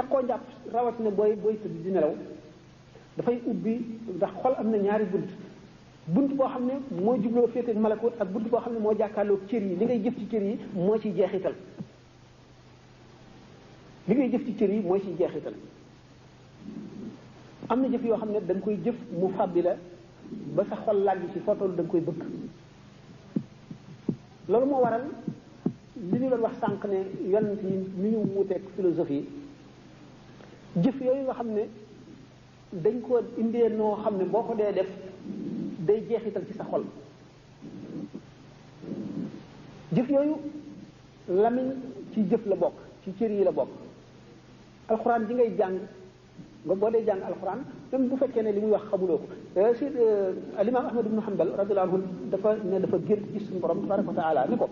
takkoo njàpp rawatina booy tëdd di nelaw dafay ubbi ndax xol am na ñaari bunt boo xam ne moo jubloo féete malakut ak bunt boo xam ne moo jàkkaarloo cër yi li ngay jëf ci cër yi moo ciy jeexital am na jëf yoo xam ne da nga koy jëf mu fàbbi la ba sa xol làgg ci foo toll da nga koy bëgg loolu moo waral li ñu doon wax sànq ne yonent yi ni ñu wuuteeg philosophie jëf yooyu nga xam ne dañ ko indee noo xam ne boo ko dee def day jeexital ci sa xol jëf yooyu lamiñ ci jëf la bokk ci cër yi la bokk alxuraan ji ngay jàng nga boo dee jàng alxuraan même bu fekkee ne li muy wax xamuloo ko si alimaam ahmad ibnu hanbal radiyallahu anhu dafa gént gis suñu borom tabaraka wa taala ni ko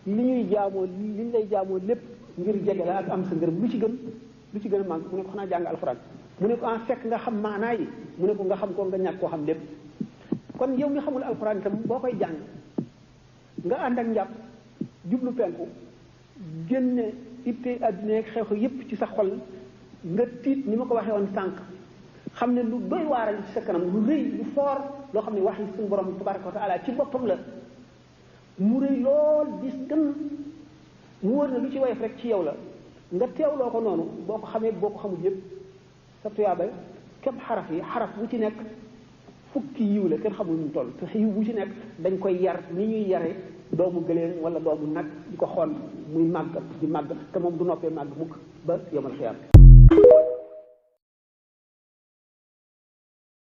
li ñuy jaamoo li ñu lay jaamoo lépp ngir jege la ak am sa ngërëm lu ci gën a màgg mu ne ko xanaa jàng alxuraan mu ne ko en fekk nga xam maanaa yi mu ne ko nga xam ko nga ñàkk koo xam lépp kon yow mi xamul alxuraan itam boo koy jàng nga ànd ak njàpp jublu penku génne itte adduna ak xew yépp ci sa xol nga tiit ni ma ko waxee woon sànq xam ne lu doy waaral ci sa kanam lu rëy lu foor loo xam ne wax yi suñu borom tabaraka wa taala ci boppam la mu rëy lool dis gën mu wër na lu ci woyof rek ci yow la nga teewloo ko noonu boo ko xamee boo ko xamul yépp sa tuyaaba képp xaraf bu ci nekk fukki yiw la kenn xamul ñu toll te yiw bu ci nekk dañ koy yar ni ñuy yare doomu gëléem wala doomu nag di ko xool muy màgg di màgg te moom du noppee màgg mukk ba yomal xiyaam